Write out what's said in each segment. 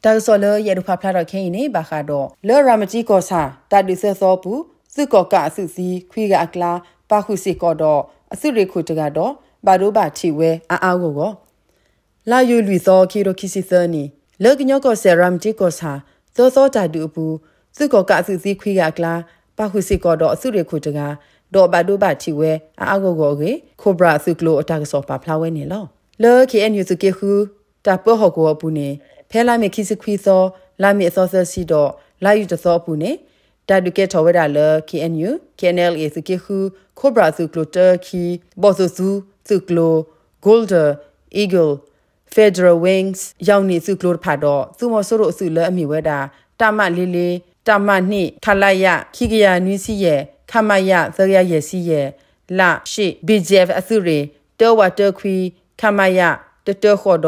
တၢ်ကစီၣ်လၢယအဲၣ်ဒိးဖးဖျါထီၣ်ခဲအံၤန့ၣ် ဘၣ်ဃးဒီး လၢရၤမတံကီၢ်ဆၣ် တၢ်ဒုးသၢသီအပူၤ သုးကီၣ်ကးအသုးသံခွံဂၤအကျါ ပာ်ဃုာ်စ့ၢ်ကီးဒီး အသုးရ့ၣ်ခိၣ်တဂၤဒီး ဘၣ်ဒိဘၣ်ထံးဝဲအါအါဂီၢ်ဂီၢ် လါယူၤလွံၢ်သီ ခံကထိခံဆံသၢနံၣ် လၢကညီကီၢ်စဲၣ် ရၤမတံကီၢ်ဆၣ် သၢသီတၢ်ဒုးအပူၤ သုးကီၣ်ကးအသုးသံခွံဂၤအကျါ ပာ်ဃုာ်စ့ၢ်ကီးဒီးအသုးရ့ၣ်ခိၣ်တဂၤ ဒီးဘၣ်ဒိဘၣ်ထံးဝဲအါအါဂီၢ်ဂီၢ်အဂ့ၢ် Cobra အသုးကျိၤအတၢ်ကစီၣ်ပာ်ဖျါဝဲန့ၣ်လီၤ. လၢ ခ့ၣ်အဲၣ်ယူၣ် သုးက့ဃု တၢ်ပၢဟီၣ်ကဝီၤအပူၤန့ၣ် ဖဲလါမ့ၤခံဆံခွံသီ, လါမ့ၤအသီသၢဆံဒီး လါယူၤတသီအပူၤန့ၣ် တၢ်ဒုးကဲထီၣ်ဝဲဒၣ်လၢ ခ့ၣ်အဲၣ်ယူၣ်, ခ့ၣ်အဲၣ်အဲလ်အ့ၣ် သုးက့ဃု, Cobra သုးကျိၤတၢခံ, ဘီၣ်သိၣ်သူသုးကျိၤ, Golden Eagle, Federal Wings ယီၣ်နံၣ်သုးကျိၤတဖၣ်ဒီး သုးမီၤစိရိၤအသုးလၢအမ့ၢ်ဝဲဒၣ် တပ်မ လေးလေး, တပ်မ နှစ်, ခလရ ခံကယၤနွံဆံယဲၢ်, ခမရ သၢကယၤယဲၢ်ဆံယဲၢ်, လ ရှစ် ဘီၣ်ကၠဲၣ် အသုးရ့ၣ် တၢဝးတၢခွံ, ခမရ တတၢဃိး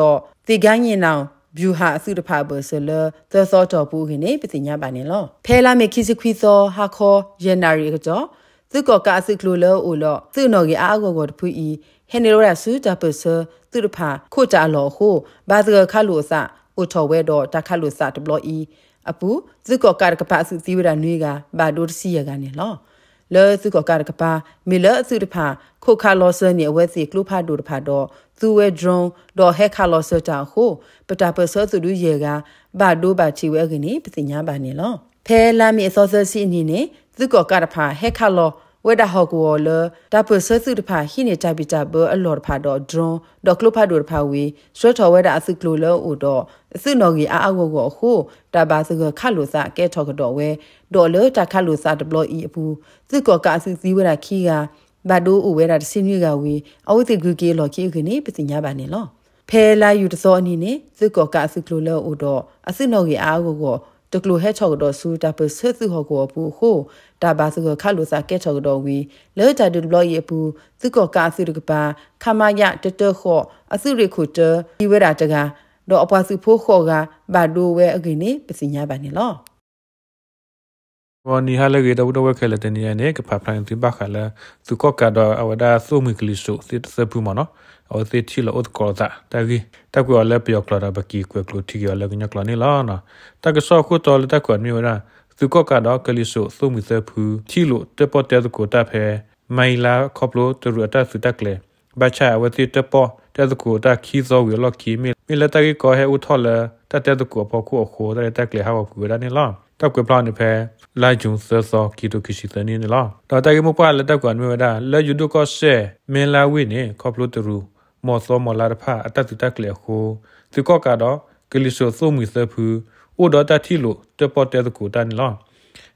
ဒီး သ့ၣ်ကါညံၣ်နီၣ် ဗျူဟာအသုးတဖၣ်အဘၢၣ်စၢၤလၢ သၢသီတီၢ်ပူၤအဂ့ၢ်န့ၣ် ပသ့ၣ်ညါဘၣ်န့ၣ်လီၤ. ဖဲလါမ့ၤခံဆံခွံသီ ဟါခီ ယဲၢ်နၣ်ရံၣ်အကတီၢ် သုးကီၣ်ကးအသုးကျိၤလၢအအိၣ်ဒီး သုးနီၣ်ဂံၢ်အါအါဂီၢ်ဂီၢ်တဖုအံၤ ဟဲနုာ်လီၤဝဲဒၣ်ဆူတၢ်ပၢၢ်ဆၢသုးတဖၣ် ခိးတၢ်အလီၢ်အဃိ ဘၣ်သဂၢၢ်ခးလိာ်အသးအိၣ်ထီၣ်ဝဲဒီး တၢ်ခးလိာ်သးတဘျီအံၤအပူၤ သုးကီၣ်ကးတကပၤအသုးသံဝဲဒၣ်နွံဂၤ ဘၣ်ဒိတဆံယဲၢ်ဂၤန့ၣ်လီၤ. လၢသုးကီၣ်ကးတကပၤ မ့ၢ်လၢအသုးတဖၣ် ခိးခးလီၤစၢၤန့ၢ်အဝဲသ့ၣ်ကျိဖးဒိၣ်တဖၣ်ဒီး သူဝဲ drone ဒီးဟဲခးလီၤစၢၤတၢ်အဃိ ပတၢ်ပၢၢ်ဆၢသုးဒုယဲၢ်ဂၤ ဘၣ်ဒိဘၣ်ထံးဝဲအဂ့ၢ်န့ၣ် ပသ့ၣ်ညါဘၣ်န့ၣ်လီၤ. ဖဲလါမ့ၤအသီသၢဆံအနံၤန့ၣ် သုးကီၣ်ကးတဖၣ်ဟဲခးလီၤဝဲဒၣ်ဟီၣ်ကဝီၤလၢ တၢ်ပၢၢ်ဆၢသုးတဖၣ်ဟံးန့ၢ်တၢ်ဘံၣ်တၢ်ဘၢအလီၢ်တဖၣ်ဒီး drone ဒီးကျိဖးဒိၣ်တဖၣ်ဝံၤ ဆှၢထီၣ်ဝဲဒၣ်အသုးကျိၤလၢအအိၣ်ဒီး အသုးနီၣ်ဂံၢ်အါအါဂီၢ်ဂီၢ်အဃိ တၢ်ဘၣ်သဂၢၢ်ခးလိာ်သးကဲထီၣ်ကဒီးဝဲ ဒီးလၢတၢ်ခးလိာ်သးတဘျီအံၤအပူၤ သုးကီၣ်ကးအသုးသံဝဲဒၣ်ခံဂၤ ဘၣ်ဒိအိၣ်ဝဲဒၣ်တဆံနွံဂၤဝံၤ အဝဲသ့ၣ်ဂုၤက့ၤအလီၢ်ခံအဂ့ၢ်န့ၣ် ပသ့ၣ်ညါဘၣ်န့ၣ်လီၤ. ဖဲလါယူၤတသီအနံၤန့ၣ် သုးကီၣ်ကးအသုးကျိၤလၢအအိၣ်ဒီး အသုးနီၣ်ဂံၢ်အါအါဂီၢ်ဂီၢ် တကျိၤဟဲထီၣ်ကဒီးဆူတၢ်ပၢၢ်ဆၢသုးဟီၣ်ကဝီၤအပူၤအဃိ တၢ်ဘၣ်သဂၢၢ်ခးလိာ်သးကဲထီၣ်ကဒီးဝံၤ လၢတၢ်ဒုးတဘျီအံၤအပူၤ သုးကီၣ်ကးအသုးတကပၤ ခမရ တတၢဃိး အသုးရ့ၣ်ခိၣ်တၢ သံဝဲဒၣ်တဂၤ ဒီးအပှၤသုးဖိဃိးဂၤ ဘၣ်ဒိဝဲအဂ့ၢ်န့ၣ် ပသ့ၣ်ညါဘၣ်န့ၣ်လီၤ. ဂီၤနံၤဟါလၢအဂ့ၤ ဒီပုၢ်ဒီဝဲၢ်ခဲလၢာ် တနံၤအံၤန့ၣ် ကဖးဖျါန့ၢ်သုဘၣ်ဃးလၢ သုးကီၣ်ကးဒီးအဝဲဒၣ်သိၣ်မှံၤကလံၤစိးသ့ၣ်တသၢဖုမ့ၢ်နီၤ အဝဲသ့ၣ်ထံၣ်လိာ်အိၣ်သကိးလိာ်သးတၢ်ဂ့ၢ် တၢ်ကွဲးအီၤလၢပယီၤကျိာ်ဒီး ပက့ၤကွဲးကျိာ်ထံက့ၤအီၤလၢကညီကျိာ်န့ၣ်လီၤ. တၢ်ကစီၣ်အခိၣ်တီလၢတၢ်ကွဲးအီၤမ့ၢ်ဝဲဒၣ် သုးကီၣ်ကးဒီးကလံၤစိးသိၣ်မှံၤသၢဖု ထံၣ်လိာ်တၢၣ်ပီၣ်တဲသကိးတၢ်ဖဲ မါအံလါ ခီဖျိတရူးအတၢ်သုးတၢ်ကျဲၤ ဘၣ်ဆၣ်အဝဲသ့ၣ်တၢၣ်ပီၣ်တဲသကိးတၢ်ခံသီဝံၤအလီၢ်ခံ မ့ၢ်လၢတၢ်ဂ့ၢ်ကီဟဲအိၣ်ထီၣ်လၢတၢ်တဲသကိးအဖီခိၣ်အဃိ တၢ်ရဲၣ်တၢ်ကျဲၤဟးဂီၤကွံာ်ဝဲဒၣ်န့ၣ်လီၤ. တၢ်ကွဲးဖျါန့ၣ်ဖဲ လါယူၤသၢသီ ခံကထိခံဆံသၢနံၣ်န့ၣ်လီၤ. ဒီးတၢ်ဂ့ၢ်မိၢ်ပှၢ်လၢတၢ်ကွဲးအီၤမ့ၢ်ဝဲဒၣ် လၢယိၤဒိၣ်ကီၢ်စဲၣ် မဲလါဝ့ၢ်န့ၣ် ခီဖျိတရူး မီၢ်သီမီၢ်လါတဖၣ်အတၢ်သုးတၢ်ကျဲၤအဃိ သုးကီၣ်ကးဒီး ကလံၤစိးသိၣ်မှံၤသၢဖု အိၣ်ဒီးတၢ်ထံၣ်လိာ်တၢၣ်ပီၣ်တဲသကိးတၢ်န့ၣ်လီၤ.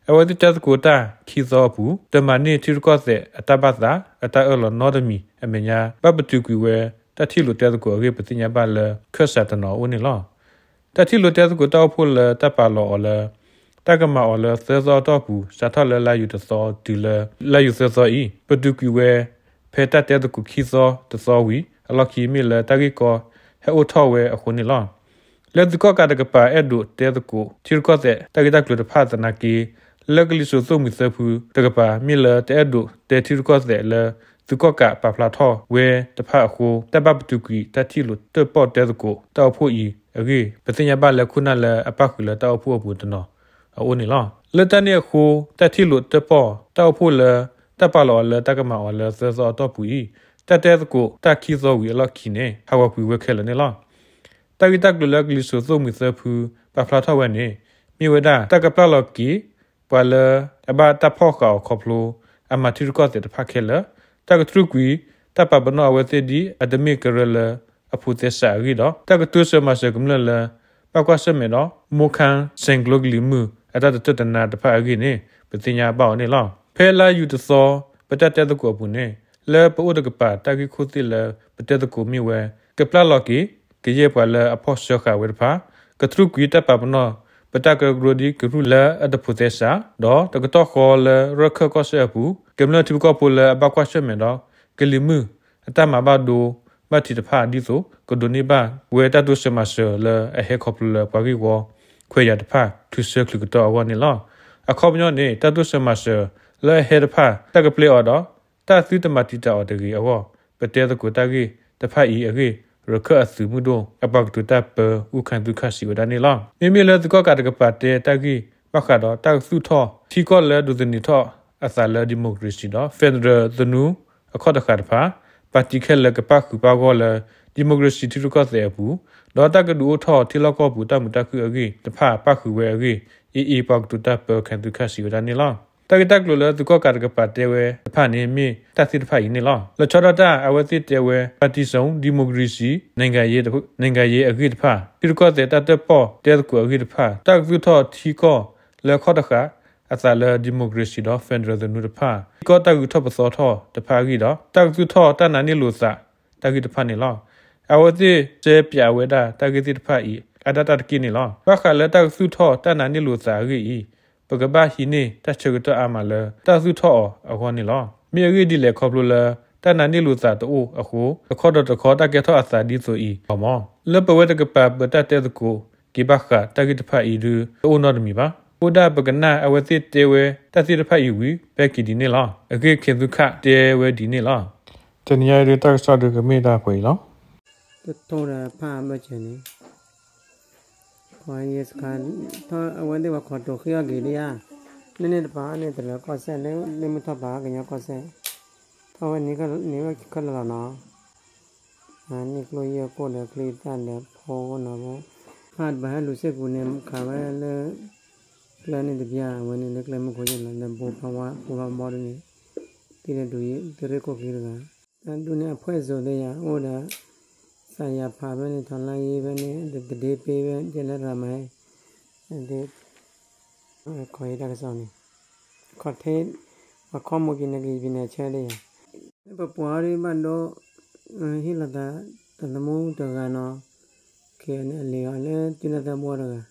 အဝဲသ့ၣ်တဲသကိးတၢ်ခံသီအပူၤ တမၤန့ၢ်ထံရူၢ်ကီၢ်သဲးအတၢ်ဘၣ်သး အတၢ်အၢၣ်လီၤနီတမံၤအမဲာ်ညါ ဘၣ်ပတုာ်ကွံာ်ဝဲ တၢ်ထံၣ်လိာ်တဲသကိးအဂ့ၢ် ပသ့ၣ်ညါဘၣ်လၢ ခၢၣ်စးတနီၤအအိၣ်န့ၣ်လီၤ. တၢ်ထံၣ်လိာ်တဲသကိးတၢ်အိၣ်ဖှိၣ်လၢတၢ်ပာ်လီၤအီၤလၢ တၢ်ကမၤအီၤလၢသၢသီအတီၢ်ပူၤ စးထီၣ်လၢလါယူၤတသီတုၤလၢ လါယူၤသၢသီအံၤ ပတုာ်ကွံာ်ဝဲ ဖဲတၢ်တဲသကိးခံသီတသီဝံၤ အလီၢ်ခံမ့ၢ်လၢတၢ်ဂ့ၢ်ကီဟဲအိၣ်ထီၣ်ဝဲအဃိန့ၣ်လီၤ. လၢသုးကီၣ်ကးတကပၤအဲၣ်ဒိးတဲသကိးထံရူၢ်ကီၢ်သဲးတၢ်ဂ့ၢ်တၢ်ကျိၤတဖၣ်သနာ်က့ လၢကလံၤစိးသိၣ်မှံၤသၢဖုတကပၤ မ့ၢ်လၢတအဲၣ်ဒိးတဲထံရူၢ်ကီၢ်သဲးလၢ သုးကီၣ်ကးပာ်ဖျါထီၣ်ဝဲတဖၣ်အဃိ တၢ်ဘၣ်ပတုာ်ကွံာ်တၢ်ထံၣ်လိာ်တၢၣ်ပီၣ်တဲသကိးတၢ်အိၣ်ဖှိၣ်အံၤအဂ့ၢ် ပသ့ၣ်ညါဘၣ်လၢခိၣ်နၢ်လၢအပၣ်ဃုာ်လၢတၢ်အိၣ်ဖှိၣ်အပူၤတနီၤအအိၣ်န့ၣ်လီၤ. လၢတၢ်န့ၣ်အဃိ တၢ်ထံၣ်လိာ်တၢၣ်ပီၣ်တၢ်အိၣ်ဖှိၣ်လၢ တၢ်ပာ်လီၤအီၤလၢတၢ်ကမၤအီၤလၢသၢသီအတီၢ်ပူၤအံၤ တၢ်တဲသကိးတၢ်ခံသီဝံၤအလီၢ်ခံန့ၣ် ဟးဂီၤကွံာ်ဝဲခဲလၢာ်န့ၣ်လီၤ. တၢ်ဂ့ၢ်တၢ်ကျိၤလၢကလံၤစိးသိၣ်မှံၤသၢဖု ပာ်ဖျါထီၣ်ဝဲန့ၣ် မ့ၢ်ဝဲဒၣ် တၢ်ကပျၢ်လီၤက့ၤ ပှၤလၢအဘၣ်တၢ်ဖီၣ်ဃာ်အီၤခီဖျိ အမၤထံရူၢ်ကီၢ်သဲးတဖၣ်ခဲလၢာ်, တၢ်ကတြူာ်ကွံာ် တၢ်ပာ်ပနီၣ်အဝဲသ့ၣ်ဒ်အတမ့ၢ်ကရၢလၢအဖိးသဲစးအဂ့ၢ်ဒီး တၢ်ကတိစၢၤမၤစၢၤကမျၢၢ်လၢ ဘၣ်ကွၢ်ဆၢၣ်မဲာ်ဒီး မိၢ်ခါစဲၣ်ကျိကလံၤမုၢ်အတၢ်တတၢၢ်တနါတဖၣ်အဂ့ၢ်န့ၣ် ပသ့ၣ်ညါဘၣ်အီၤန့ၣ်လီၤ. ဖဲလါယူၤတသီ ပတၢ်တဲသကိးအပူၤန့ၣ် လၢပအိၣ်တကပၤတၢ်ဂ့ၢ်ခိၣ်သ့ၣ်လၢပတဲသကိးမ့ၢ်ဝဲ ကပျၢ်လီၤက့ၤ ကယဲၢ်ပှၤလၢအဖီၣ်ဆှၢဃာ်ဝဲတဖၣ်, ကတြူာ်ကွံာ်တၢ်ပာ်ပနီၣ် ပတၢ်ကရၢကရိဒ်ကရူၢ်လၢအတဖိးသဲစး, ဒီးတကတီၢ်ဃီလၢရၢၢ်ခၢၣ်ကီၢ်စဲၣ်အပူၤ ကမျၢၢ်ထံဖိကီၢ်ဖိလၢအဘၣ်ကွၢ်ဆၢၣ်မဲာ်ဒီး ကလံၤမုၢ်အတၢ်မၤဘၣ်ဒိဘၣ်ထံးတဖၣ်ဒ်သိး ကဒိးန့ၢ်ဘၣ်ဝဲတၢ်တိစၢၤမၤစၢၤလၢအဟဲခီဖျိလၢပှၤဂ့ၢ်ဝီခွဲးယာ်တဖၣ် ထုးဆၢချုးကတီၢ်အဂီၢ်န့ၣ်လီၤ. အခီပညီန့ၣ် တၢ်တိစၢၤမၤစၢၤလၢအဟဲတဖၣ် တၢ်ကပျဲအီၤဒီး တၢ်သုတမၤတံာ်တာ်အီၤတဂ့ၤအဂီၢ် ပတဲသကိးတၢ်ဂ့ၢ်တဖၣ်အံၤအဂ့ၢ် ရခၢၣ်အသုးမုၢ်ဒိၣ် အပှၤကတိၤတၢ်ပၢ အူခၣ်သူခၣ် စံးဝဲဒၣ်န့ၣ်လီၤ. မ့မ့ၢ်လၢသုးကီၣ်ကးတကပၤတဲတၢ်ဂ့ၢ် ဘၣ်ဃးဒီးတၢ်ကသူၣ်ထီၣ်ထံကီၢ်လၢဒိးသန့ၤထီၣ်အသးလၢ democracy ဒီး federal သနူအခီၣ်တဃာ်တဖၣ် ပၣ်တံၣ်ခဲလၢာ်ကပၣ်ဃုာ်ပၣ်ဂီၢ်လၢ democracy ထံရူၢ်ကီၢ်သဲးအပူၤ ဒီးတၢ်ကဒုးအိၣ်ထီၣ်ထံလီၢ်ကီၢ်ပူၤတၢ်မုာ်တၢ်ခုၣ်အဂ့ၢ်တဖၣ် ပၣ်ဃုာ်ဝဲအဂ့ၢ် အ့အ့ ပှၤကတိၤတၢ်ပၢ ခၣ်သူခၣ် စံးဝဲဒၣ်န့ၣ်လီၤ. တၢ်ဂ့ၢ်တၢ်ကျိၤလၢသုးကီၣ်ကးတကပၤတဲဝဲတဖၣ်န့ၣ် မ့ၢ်တၢ်သ့ၣ်တဖၣ်အံၤန့ၣ်လီၤ. လီၤဆီဒၣ်တၢ် အဝဲသ့ၣ်တဲဝဲ partisan democracy နကယ့အဂ့ၢ်တဖၣ် ထံရူၢ်ကီၢ်သဲးတၢ်တၢၣ်ပီၣ်တဲသကိးအဂ့ၢ်တဖၣ် တၢ်ကသူၣ်ထီၣ်ထံကီၢ်လၢခီၣ်တဃာ်အသးလၢ democracy ဒီး federal သနူတဖၣ် ထံကီၢ်တၢ်ဂုၤထီၣ်ပသီထီၣ်တဖၣ်အဂ့ၢ်ဒီး တၢ်ကသူၣ်ထီၣ်တၢ်နာ်န့ၢ်လိာ်သးတၢ်ဂ့ၢ်တဖၣ်န့ၣ်လီၤ. အဝဲသ့ၣ်စဲပၠးဝဲဒၣ်တၢ်ဂ့ၢ်သ့ၣ်တဖၣ်အံၤ အတၢ်တၢ်တက့ၢ်န့ၣ်လီၤ. ဘၣ်ဃးလၢတၢ်ကသူၣ်ထီၣ်တၢ်နာ်န့ၢ်လိာ်သးအဂ့ၢ်အံၤ ပကဘၣ်ဟံးန့ၢ်တၢ်ဆၢကတီၢ်အါမးလၢ တၢ်သူၣ်ထီၣ်အီၤအဂီၢ်န့ၣ်လီၤ. မ့ၢ်အဂ့ၢ်ဒ်လဲၣ်ခီဖျိလၢ တၢ်နာ်န့ၢ်လိာ်သးတအိၣ်အဃိ တခီဒီးတခီတၢ်ကဲထီၣ်အသးဒ်သိးအံၤအဂီၢ်မး လၢပဝဲတကပၤပတၢ်တဲသကိးက့ၤဘၣ်ဃးတၢ်ဂ့ၢ်တဖၣ်အံၤဒု တအိၣ်နီတမံၤဘၣ်. အဃိဒၣ်ပကနၣ်အဝဲသ့ၣ်တဲဝဲတၢ်သ့ၣ်တဖၣ်အံၤဝံၤ ပဟဲက့ၤဒ်န့ၣ်လီၤ. အဂ့ၢ် ခၣ်သူခၣ် တဲဝဲဒ်န့ၣ်လီၤ. တနံၤအံၤဒု တၢ်ကစီၣ်ဒုကမ့ၢ်ဒၣ်ပှဲၤအံၤလီၤ. တထိၣ်ဒီးဖးအဘၢၣ်စၢၤန့ၣ် ခီယဲစခါ ထီၣ်အဝဲသ့ၣ်ပှၤခိးတိၤဃံအီၣ်က့ၤဒံးဧါ, လၢန့ၣ်တပၤန့ၣ် တလၢၤကီၢ်စဲၣ် လၢမုၢ်ထီၣ်ပာ်ကညီကီၢ်စဲၣ်, ထီၣ်ဝဲန့ၣ်ဝဲခဲလၢာ်လီၤနီၤ, န့ၣ်ကျိယဲၢ်ခိၣ်ဒီးချံတၢ်ဒီးဖိနီၤဖိ, ဖးတပၤဟဲလူၤစ့ၢ်ကီးန့ၣ် ခးဝဲလၢ ကျဲန့ၣ်တဘျီ အဝဲန့ၣ်လၢကျဲမုၢ်ခိၣ်ယဲၢ်လီၤ လၢဘိဖးဝါဖိဖးဘီဒ်န့ၣ်, သံလၢဒူၣ်ယဲၢ် တရ့ၣ်ခိၣ်ခံတဂၤ တၢ်ဒူၣ်န့ၣ်အဖှဲၣ်စိၤသ့ၣ်ယၤ အိၣ်ဒီး စးယၤဖးဖဲန့ၣ် ထီၣ်လါယံၤဖဲန့ၣ် တဒ့ပ့ဖဲ ကဲလၢရၤမၤ ဒ့ ခီယဲတၢ်ကစီၣ်န့ၣ် ခီထဲ အခီမိၣ်က့ၤန့ၣ်က့ၤပနၢ်ဆၢဒ်ယၤ ပပှၤအီၤဒ်ဘၣ်ဒိ ဟ့ၣ်လီၤသး တၢ်သမူတဂၤနီၤ ကဲန့ၣ်အလံာ်အီၤလၢ ကၠူနၢ်သၢဘီတဂၤ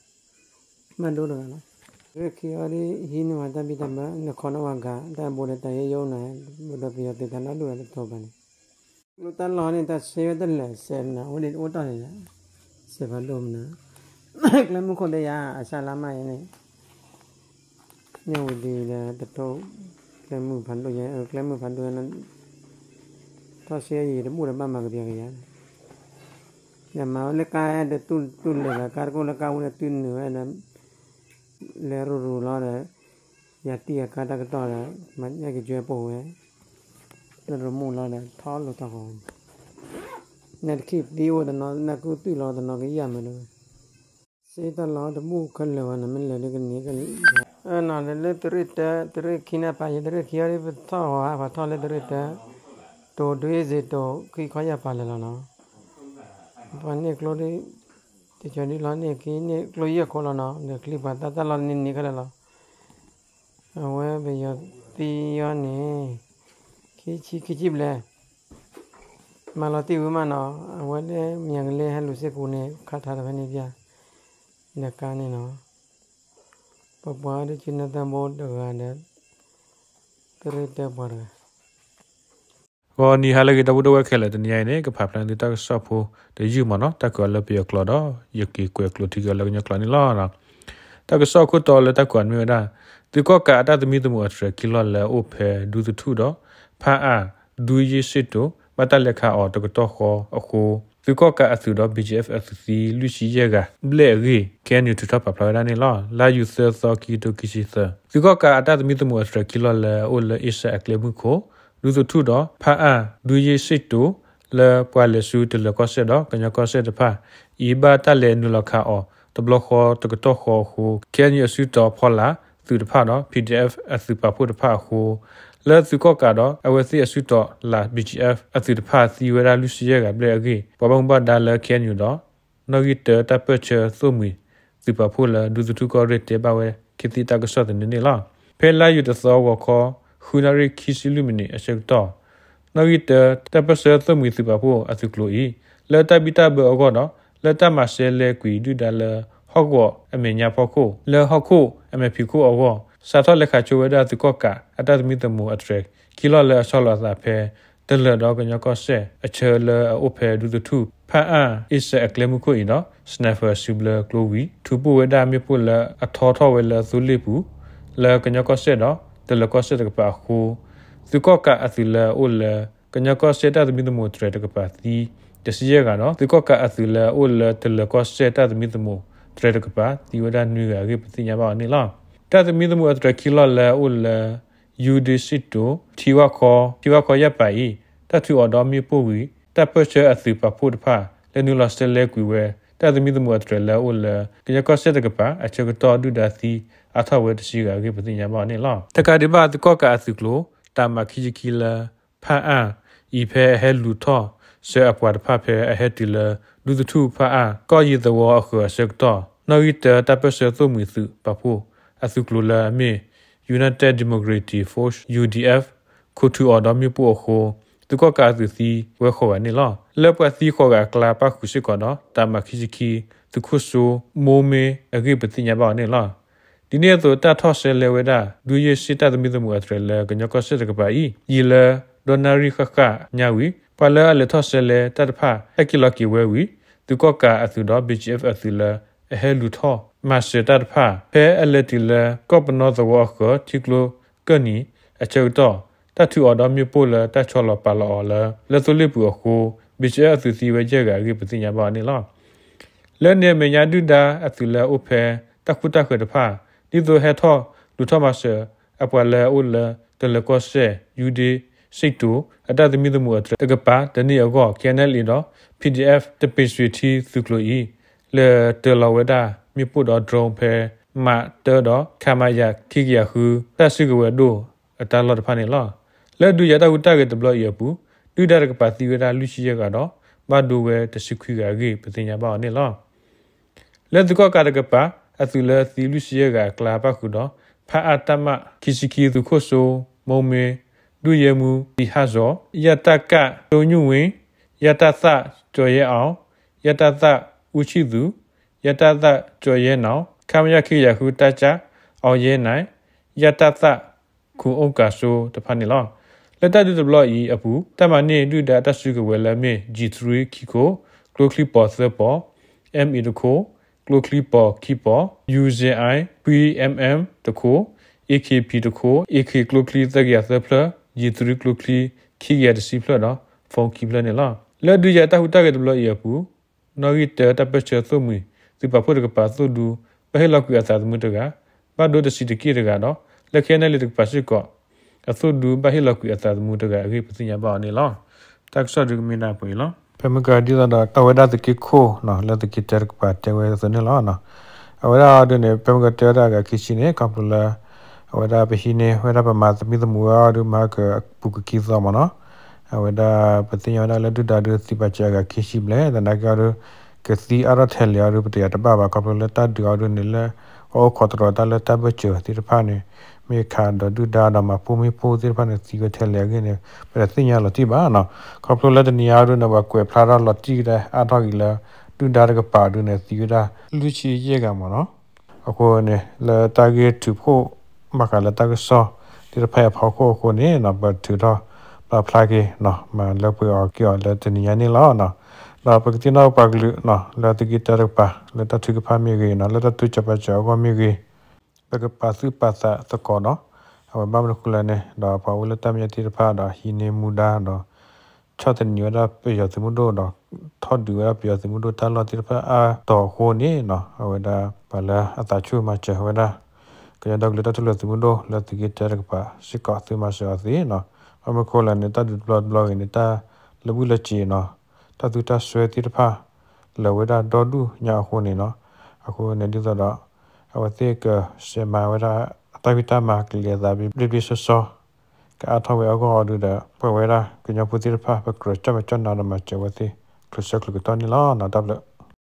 ဘၣ်ဒိတဂၤလီၤ. ရ့ၣ်ခံအီၤဒ်ဟံးန့ၢ်ဝဲတၢ်ဘံၣ်တၢ်ဘၢ နခီန့ၢ်ဝဲဂၤ တၢ်ဘိဒီးတၢ်ယဲယိနၤ ဘၣ်ဒီးပယီၤသုးတၢ်လီၢ်ဒိၣ်ဝဲတတီၤဘၣ်န့ၣ် ကျိတၢ်လီၢ်န့ၣ် တၢ်ဆှၢဝဲတလၢာ်စဲးမနုၤ အိၣ်ဒ်အိၣ်တီၢ်န့ၣ် စဲးဖးဒိၣ်မနုၤ ကျဲမုၢ်ခိၣ်သ့ၣ်ယၤ အစၢ်လါမးအံၤန့ၣ် မ့ၢ်ဝံၤဒ်ဒီးတထိၣ် ကျဲမုၢ်ဖးဒိၣ်ယဲ ကျဲမုၢ်ဖးဒိၣ်ယဲ ထီၣ်ဆှၢယံၤတဘူၣ်ဒီးဘၣ်မၤကပျီကယၤ ဒီးမၤဝဲလၢကါဒီးတူၢ်တူၢ်လၢာ်လီၤ ကါတကိၢ်လၢကါဝံၤဒီးတူၢ်နုာ်ဝဲဒီး လဲၤရူၤရူၤလီၤဒီး ယၤတံၢ်အကါတၢ်ကတီၢ်ဒီး မၤညၣ်က့ၤကွဲပိာ်ဝဲ လၢရမူၢ်လီၤဒီး ထီၣ်လိာ်ထီၣ်ဃီဝဲန့ၣ် နတခံသံအိၣ်တနီၤ နကူသူၣ်လီၤတနီၤကယၢ်မးဒီး စ့တၢ်လီၢ်တဘူၣ်ခဲလၢာ်ဝဲနီၤ မ့ၢ်လၢာ်လၢကန့ၢ်ကလံၤ နီၤလၢလၢတရ့ၣ်တၢ တရ့ၣ်ခံန့ၣ်ပာ်ယဲ တရ့ၣ်ခံအီၤဒ်ပထီၣ်ဟီဟး ပှၤထီၣ်လၢတရ့ၣ်တၢ တိၤဒွံစ့ၢ်တိၤ ခံခီယၢ်ပာ်လၢာ်လီၤနီၤ ပှၤန့ၢ်ကျိဒ် တကီၤဒ်လီၤန့ၢ်က့ န့ၢ်ကျိယဲၢ်ခိၣ်လီၤနီၤ ဒီးချံပှၤတၢ်တၢ်လီၢ်န့ၢ်န့ၢ်ခဲလၢာ်လီၤ အဝဲပယီၤသံအီၤန့ၣ် ခံဆံခံဆံဘျဲၣ် မၤလီၤတံၢ်ဝံၤမးနီၤ အဝဲလၢမၠၤကလ့ဟဲလူၤစ့ၢ်ကီးန့ၣ် ခးထါတဖဲန့ၣ်ပျၢ် ဒီးကါန့ၣ်နီၤ ပပှၤဒ်ကၠူနၢ်သၢဘိတဂၤဒီး တရ့ၣ်တၢပှၤတဂၤ ဂီၤနံၤဟါလၢအဂ့ၤ ဒီပုၢ်ဒီဝဲၢ်ခဲလၢာ် တနံၤအံၤန့ၣ် ကဖးဖျါန့ၢ်သုတၢ်ကစီၣ်ဖိတယုၢ်မးနီၤ တၢ်ကွဲးအီၤလၢပယီၤကျိာ်ဒီး ယက့ၤကွဲးကျိာ်ထံက့ၤအီၤလၢကညီကျိာ်န့ၣ်လီၤ. တၢ်ကစီၣ်အခိၣ်တီလၢတၢ်ကွဲးန့ၢ်ဝဲဒၣ် သုးကီၣ်ကးအတၢ်သမံသမိးအတြဲၤခံလီၢ်လၢအအိၣ်ဖဲဒူသထူၣ်ဒီး ဖၣ်အၣ် ဒူယ့ၣ်စ့ၣ်တိၤ ဘၣ်တၢ်လဲၤခးအီၤတကတီၢ်ဃီအဃိ သုးကီၣ်ကးအသုးဒီး ဘီကၠံအ့ဖ် အသုးသံလွံၢ်ဆံယဲၢ်ဂၤဘျဲၣ်အဂ့ၢ် ခ့ၣ်အဲၣ်ယူၣ် ထုးထီၣ်ပာ်ဖျါဝဲဒၣ်န့ၣ်လီၤ. လါယူၤသၢသီ ခံကထိခံဆံသၢ သုးကီၣ်ကးအတၢ်သမံသမိးအတြဲၤခံလီၢ်လၢအအိၣ်လၢအ့ရှၢၣ်အကျဲမုၢ်ခိၣ် ဒူသထူၣ်ဒီး ဖၣ်အၣ် ဒူယ့ၣ်စ့ၣ်တိၤ လၢပှၤလဲၤဆူတလၢၤကီၢ်စဲၣ်ဒီး ကညီကီၢ်စဲၣ်တဖၣ်အံၤ ဘၣ်တၢ်လဲၤနုာ်လီၤခးအီၤတဘျီဃီတကတီၢ်ဃီအဃိ ခ့ၣ်အဲၣ်ယူၣ် အစုတီၤဖီလာ်သုးတဖၣ်ဒီး ပီၣ်ဒံၣ်အ့ဖ် အသုးပာ်ဖှိၣ်တဖၣ်အဃိ လၢသုးကီၣ်ကးဒီး အဝဲသ့ၣ်အစုတီၤလၢ ဘီကၠံအ့ဖ် အသုးတဖၣ်သံဝဲဒၣ်လွံၢ်ဆံယဲၢ်ဂၤဘျဲၣ်အဂ့ၢ် ပှၤဘၣ်မူဘၣ်ဒါလၢ ခ့ၣ်အဲၣ်ယူၣ်ဒီး နီၣ်ဂံၢ်တၢတၢ်ပၢၢ်ဆၢသိၣ်မှံၤသုးပာ်ဖှိၣ်လၢ ဒူသထူၣ်ကီၢ်ရ့ၣ်တဲဘၣ်ဝဲ ခ့သံတၢ်ကစီၣ်သန့န့ၣ်လီၤ. ဖဲလါယူၤတသီ ဂီၤခီ ဃုနၣ်ရံၣ်ခံဆံလွံၢ်မံးနံးအဆၢကတီၢ် နီၣ်ဂံၢ်တၢ တၢ်ပၢၢ်ဆၢသိၣ်မှံၤသုးပာ်ဖှိၣ်အသုးကျိၤအံၤ လၢတၢ်ဘံၣ်တၢ်ဘၢအဂီၢ်ဒီး လၢတၢ်မၤစဲလဲကွံာ်ဒုၣ်ဒါလၢဟီၣ်ကဝီၤအမဲာ်ညါဖီခိၣ် လၢဟီၣ်ခိၣ်အမဲာ်ဖံးခိၣ်အဂီၢ် စးထီၣ်လဲၤခးဆိဝဲဒၣ်သုးကီၣ်ကးအတၢ်သမံသမိးအတြဲၤခံလီၢ်လၢအဆီလီၤအသးဖဲ တလၢၤဒီးကညီကီၢ်စဲၣ် အဆၢလၢအအိၣ်ဖဲဒူသထူၣ် ဖၣ်အၣ် အ့ရှၢၣ်အကျဲမုၢ်ခိၣ်အံၤဒီး sniper စုဘျၢကျိဝံၤ ထုးပိၢ်ဝဲဒၣ်မ့ၣ်ပိၢ်လၢအထီထီၣ်ဝဲလၢသိလ့ၣ်ပူၤ လၢကညီကီၢ်စဲၣ်ဒီး တလၢၤကီၢ်စဲၣ်တကပၤအဃိ သုးကီၣ်ကးအသုးလၢအအိၣ်လၢ ကညီကီၢ်စဲၣ်တၢ်သမံသမိးအတြဲၤတကပၤသံ တဆံယဲၢ်ဂၤဒီး သုးကီၣ်ကးအသုးလၢအအိၣ်လၢတလၢၤကီၢ်စဲၣ်တၢ်သမံသမိးတြဲၤတကပၤ သံဝဲဒၣ်နွံဂၤအဂ့ၢ် ပသ့ၣ်ညါဘၣ်အီၤန့ၣ်လီၤ. တၢ်သမံသမိးအတြဲၤခံလီၢ်လၢအအိၣ်လၢ ယူဒ့ၣ်စံၣ်တိၤ ထံဝၣ်ခီ ထံဝၣ်ခီယၢ်ပၤအံၤ တၢ်ထုးအီၤဒီးမ့ၣ်ပိၢ်ဝံၤ တၢ်ပၢၢ်ဆၢအသုးပာ်ဖှိၣ်တဖၣ် လဲၤနုာ်လီၤဆဲးလဲၤကွံာ်ဝဲ တၢ်သမံသမိးအတြဲၤလၢအအိၣ်လၢ ကညီကီၢ်စဲၣ်တကပၤ အဆၢကတီၢ်ဒုၣ်ဒါသံအါထီၣ်ဝဲတဆံဂၤအဂ့ၢ် ပသ့ၣ်ညါဘၣ်အီၤန့ၣ်လီၤ. တကးဒံးဘၣ် သုးကီၣ်ကးအသုးကျိၤ တၢ်မၤခံဆံခံလၢ ဖၣ်အၣ်အံၤ ဖဲအဟဲလူၤထီၣ်ဆှၢအပှၤတဖၣ် ဖဲအဟဲတုၤလၢ ဒူသထူၣ်ဖၣ်အၣ် ကီၢ်ယံၤသဝီအဃၢၤအဆၢကတီၢ် နီၣ်ဂံၢ်တၢ တၢ်ပၢၢ်ဆၢသိၣ်မှံၤသုးပာ်ဖှိၣ်အသုးကျိၤလၢအမ့ၢ် United Democratic Force U D F ခိးထုးအီၤဒီးမ့ၣ်ပိၢ်အဃိ သုးကီၣ်ကးအသုးသံဝဲဃိးဂၤန့ၣ်လီၤ. လၢပှၤသံဃိးဂၤအကျါ ပၣ်ဃုာ်စ့ၢ်ကီးဒီး တၢ်မၤခံဆံခံ သုးခိၣ်စိ မိၢ်မ့ အဂ့ၢ် ပသ့ၣ်ညါဘၣ်အီၤန့ၣ်လီၤ. ဒ်န့ၣ်အသိး တၢ်ထီၣ်ဆဲးလဲၤဝဲဒၣ် ဒုးယ့ၢ်စ့ၣ်တၢ်သမံသမိးအတြဲၤလၢကညီကီၢ်စဲၣ်တကပၤအံၤ ယံာ်လၢဒီနၣ်ရံၣ်ဃၣ်ဃၣ်ညါဝံၤ ပှၤလၢအလဲၤထီၣ်ဆဲးလဲၤတၢ်တဖၣ် ဟဲက့ၤလီၤက့ၤဝဲဝံၤ သုးကီၣ်ကးအသုးဒီး B G F အသုးလၢအဟဲလူၤထီၣ်မၤစၢၤတၢ်တဖၣ် ဖဲအလဲၤတုၤလၢ ကီၢ်ပနီသဝီအဃၢၤ ထံကျိကၢၢ်နံၤအဆၢကတီၢ် တၢ်ထုးအီၤဒီးမ့ၣ်ပိၢ်လၢတၢ်ဆီလီၤပာ်လီၤအီၤလၢ လၢသိလ့ၣ်ပူၤအဃိ B G F အသုးသံဝဲယဲၢ်ဂၤအဂ့ၢ် ပသ့ၣ်ညါဘၣ်အီၤန့ၣ်လီၤ. လၢန့ၣ်အမဲာ်ညါ ဒုၣ်ဒါအသုးလၢအအိၣ်ဖဲတၢ်ဃူတၢ်ဃၢၤတဖၣ် ဒ်သိးဟဲထီၣ်လူၤထီၣ်မၤစၢၤအပှၤလၢအအိၣ်လၢတလၢၤကီၢ်စဲၣ် ယူဒ့ၣ်စံၣ်တိၤ အတၢ်သမံသမိးအတြဲၤတကပၤတန့ၢ်အဂီၢ် K N L A ဒီး P D F တပ့ၤစွံးထံသုးကျိၤအံၤ လဲၤတၢလီၤဝဲဒၣ်မ့ၣ်ပိၢ်ဒီး drone ဖဲ မးတၢဒီး ခမရ ခံကယၤဃု တၢ်စုကဝဲၤဒိၣ်အတၢ်လီၢ်တဖၣ်န့ၣ်လီၤ. လၢဒုးယၤတၢ်ဟူးတၢ်ဂဲၤတဘျီအံၤအပူၤ ဒုၣ်ဒါတကပၤသံဝဲဒၣ်လွံၢ်ဆံယဲၢ်ဂၤဒီး ဘၣ်ဒိဝဲတဆံခွံဂၤအဂ့ၢ် ပသ့ၣ်ညါဘၣ်အီၤန့ၣ်လီၤ. လၢသုးကီၣ်ကးတကပၤ အသုးလၢသံလွံၢ်ဆံယဲၢ်ဂၤအကျါ ပၣ်ဃုာ်ဒီး ဖၣ်အၣ်တၢ်မၤခံဆံခံ သုးခိၣ်စိ မိၢ်မ့ ဒုၣ်ယဲမူ သံဟၣ်စီၤ ယၣ်တၢ်ကၣ် တိၢ်ညုၣ်ဝ့ ယၣ်တၢ်သၣ် ကၠီၤယဲအီၤ ယၣ်တၢ်သၣ် အူဆံၣ်သူး ယၣ်တၢ်သၣ် ကၠီၤယဲနီၢ် ခမရ ခံကယၤဃု တၢ်ကၠၣ် အီၤယဲနၢၤ ယၣ်တၢ်သၣ် ခိၣ်အိၣ်ကးစိတဖၣ်န့ၣ်လီၤ. လၢတၢ်ဒုးတဘျီအံၤအပူၤ တၢ်မၤန့ၢ်ဒုၣ်ဒါအတၢ်စုကဝဲၤလၢအမ့ၢ် G three ခံခိၣ်, ကျိချံပီၤသၢပီၤ, M eight တခိၣ်, ကျိချံပီၤခံပီၤ, U Z I ခွံ M M တခိၣ်, A K P တခိၣ်, A K ကျိချံသၢကယၤသၢဖျၢၣ်, G three ကျိချံခံကယၤတဆံဖျၢၣ်ဒီး phone ခံဖျၢၣ်န့ၣ်လီၤ. လၢဒုးယၤတၢ်ဟူးတၢ်ဂဲၤတဘျီအံၤအပူၤ နီၣ်ဂံၢ်တၢ တၢ်ပၢၢ်ဆၢသိၣ်မှံၤ သုးပာ်ဖှိၣ်တကပၤသိၣ်ဒူ ဘၣ်ဟ့ၣ်လီၤကွံာ်အသးသမူတဂၤ, ဘၣ်ဒိတဆံးတက့ၢ်တဂၤဒီး လၢ K N L A တကပၤစ့ၢ်ကီး အသိၣ်ဒူဘၣ်ဟ့ၣ်လီၤကွံာ်အသးသမူတဂၤအဂ့ၢ် ပသ့ၣ်ညါဘၣ်အီၤန့ၣ်လီၤ. တၢ်ကစီၣ်ဒုးကမ့ၢ်ဒၣ်ပှဲၤအံၤလီၤ. ဖဲမုၢ်ကီၤဒ်သိးဒီး အဝဲဒၣ်သုးက့ခိၣ်နီၤ လၢသုးက့တၢတကပၤတဲဝဲအသိးန့ၣ်လီၤ. အဝဲဒၣ်အီၤဒုးန့ၣ် ဖဲမုၢ်ကီၤတဲဝဲဒၣ်အဂၤခံဆံန့ၣ် ခီဖျိလၢ အဝဲဒၣ်ပဟံးန့ၢ်ဝဲဒၣ်ပမၤသမံသမိးဝဲအီၤဒုး မၤကပူၤကကံသီမ့ၢ်နီၤ. အဝဲဒၣ်ပသ့ၣ်ညါဝဲဒၣ်လၢဒုၣ်ဒါဒုးသံပာ်စၢၤအဂၤခံဆံဘျဲၣ် သနာ်က့အီၤဒုး ကသံအါထီၣ်ထဲလဲၣ်အီၤဒုး ပတယာ်တဘၣ်ဘၣ် ခီဖျိလၢတၢ်ဒုးအီၤဒုးန့ၣ်လၢ ပှၤအိၣ်ခိးတရီၤတၢ်လၢတၢ်ဘၢၣ်စၢၤသ့ၣ်တဖၣ်န့ၣ် မ့ၢ်ခးဒီးဒုၣ်ဒါဒီးမၤပိၢ်မ့ၢ်ပိၢ်သ့ၣ်တဖၣ်န့ၣ် သံဝဲထဲလဲၣ်အဂ့ၢ်န့ၣ် ပတသ့ၣ်ညါလီၤတံၢ်ဘၣ်နီၤ. ခီဖျိလၢတနံၤအံၤဒုးန့ၣ် ပှၤကွဲးဖျါထီၣ်လီၤတံၢ်ကဒါအါထီၣ်က့ၤလၢ ဒုၣ်ဒါတကပၤဒုးန့ၣ် သံဝဲဒၣ်လွံၢ်ဆံယဲၢ်ဂၤမ့ၢ်နီၤ. အဃိန့ၣ် လၢတၢ်ဂ့ၢ်ထုးဖှိၣ်ဘၣ်ဃးလၢတၢ်ကစီၣ်သ့ၣ်တဖၣ်အဖီခိၣ်အဃိန့ၣ်နီၤ ပထုးထီၣ်ပာ်ဖျါက့ၤနီၤ မၤလၢပှဲၤအီၤက့ၤအီၤလၢတနံၤညါန့ၣ်လီၤ. ဒီးပကသ့ၣ်နီၣ်ပှၤကလုာ်နီၤ လၢသုးက့တၢတကပၤ လၢတၢ်ထုကဖၣ်မ့ၢ်ဂ့ၤနီၤ လၢတၢ်တိစၢၤပာ်စၢၤအဂီၢ်မ့ၢ်ဂ့ၤ ပကပာ်သူၣ်ပာ်သးသကိးနီၤ. အဝဲဘၣ်မနုၤဃိလဲၣ်န့ၣ် ဒီးပှၤအိၣ်လၢတၢ်မဲာ်ညါသ့ၣ်တဖၣ်ဒီးဟံးန့ၢ်မူဒါဒီး ဆီၣ်သနံးဝဲဒၣ်ပယီၤသုးမုၢ်ဒိၣ်ဒီး ထီၣ်ဒုးဝဲဒၣ်ပယီၤသုးမုၢ်ဒိၣ်တၢ်လီၢ်သ့ၣ်တဖၣ်အါတီၤအဃိန့ၣ်နီၤ အဝဲဒၣ်ပှၤလၢအသးဆူၣ်မၤစၢၤဝဲဒၣ် ကညီဒီကလုာ်တၢ်ထူၣ်ဖျဲးသုးမုၢ်ဒိၣ်လၢသုးက့တၢတကပၤစ့ၢ်ကီး သုမၤစၢၤအီၤသ့နီၤ. ဘၣ်မနုၤဃိလဲၣ်န့ၣ် တၢ်ဒုးတဘျီတဘျီဂ့ၤန့ၣ် တၢ်လၢဘှံၣ်လၢစ့ၤနီၤ တၢ်သူတၢ်စွဲသ့ၣ်တဖၣ် လၢာ်ဝဲဒၣ်ဒီဒူၣ်ညါအဃိန့ၣ်နီၤ. အဃိန့ၣ်ဒ်သိးဒီး အဝဲသ့ၣ်ကစဲးမၤဝဲဒၣ် တၢ်ဖံးတၢ်မၤကလဲၤသးဘျ့ဘျ့ဆှီဆှီ ကအါထီၣ်ဝဲအဂီၢ်အီၤဒုးဒီး ပဝဲဒၣ်ကညီဖိသ့ၣ်တဖၣ် ပကြၢးကၠီၣ်မဲာ်ကၠီၣ်နါဒီးမၤစၢၤဝဲသ့ၣ် ချုးဆၢချုးကတီၢ်န့ၣ်လီၤ. တၢ်ဘျုး